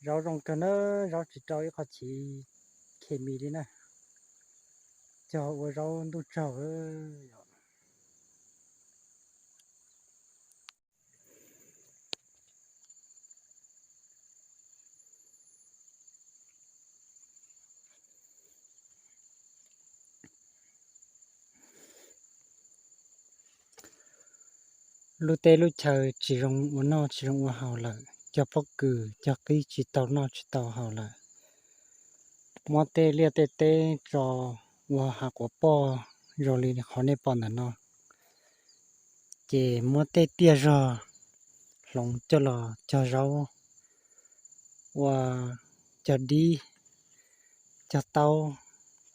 Zaub zoo kawg na, zaub tsis rau ib qho chiv khes mis li na, cog ua zaub ntuj tsaug. Lub teb lub chaw tsis zoo ua noj tsis zoo ua haus lawm, cog pob kws cog qib tsis tau noj tsis tau haus lawm. Muab tej liaj tej teb tso ua hav quav poj zoo li qhov nej pom ntawm no, ces muab tej tiaj zog hloov coj los cog zaub, ua cog dib, cog taub,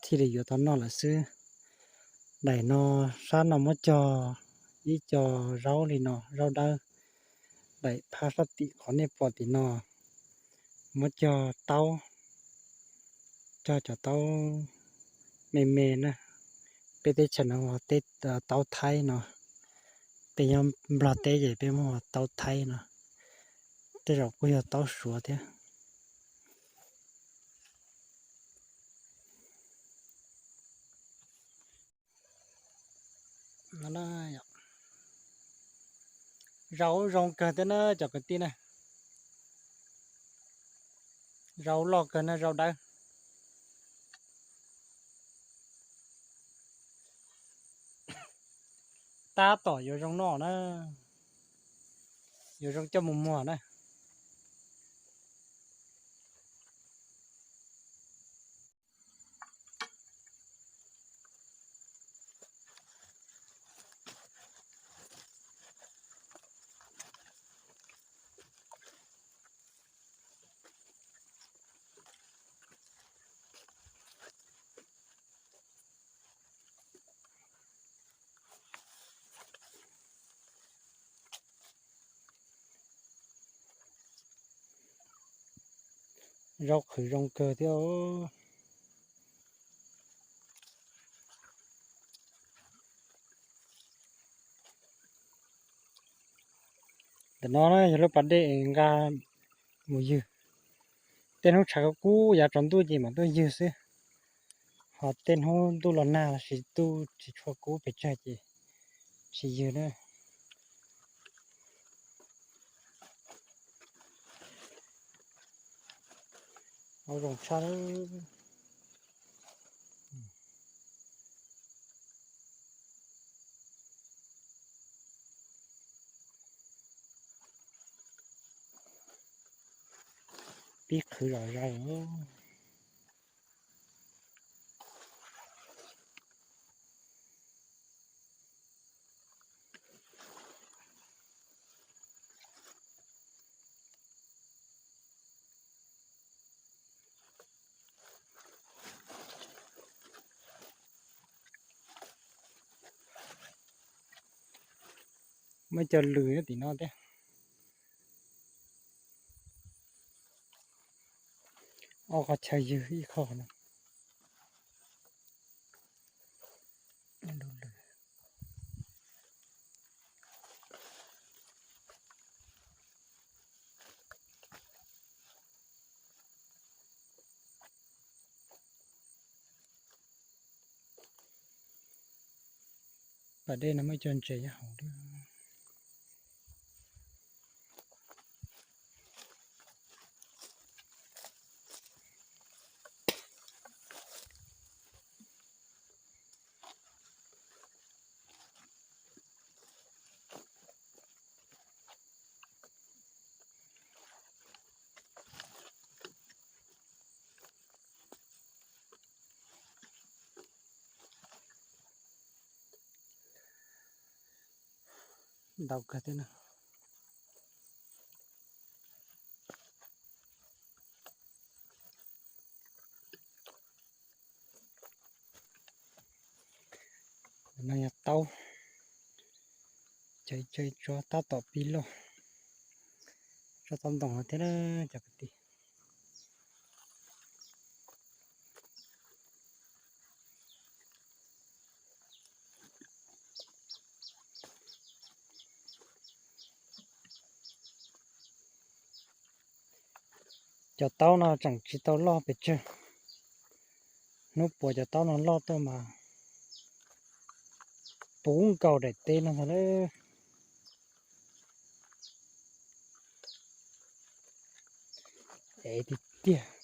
thiaj li yuav tau noj lawm xwb. Daim no, sab no muab cog ib co zaub li no, zaub dawb. Daim phab sab tim qhov nej pom tim no muab cog taub, cog cov taub me me na. Peb teb chaws no hu ua taub thaib no, peb nyob Nplog teb ces peb muab hu ua taub thaib no, tej zaum kuj yog taub suav thiab. Zaub zoo kawg thiab na cov kwv tij na, zaub loj kawg na, zaub dawb. Tab tom yuav zoo noj na, yuav zoo coj mus muag na. Zaub qhwv zoo kawg thiab. Ntawm no yog lub pas dej nqa mus ywg. Tej hnub tshav kub kub yav tsaus ntuj ces mam tuaj ywg xwb, ho tej hnub ntuj los nag los sis ntuj tsis tshua kub pes tsawg ces tsis ywg na. Zaub zoo tshaj. Pib qhwv zom zaws. Muaj cov lws tim no thiab. Ob qhov chaw ywg ib qho no. Pas dej no muaj cov ntses nyob hauv thiab. Ntau kawg thiab na. No yog taub, cov tsob tab tom pib loj, tsob taub ntoo no thiab na cov kwv tij. Cov taub no tseem tsis tau loj pes tsawg. Hnub puas cov taub no loj tuaj mas puv nkaus daim teb no ntag lauj. Ev tiag tiag.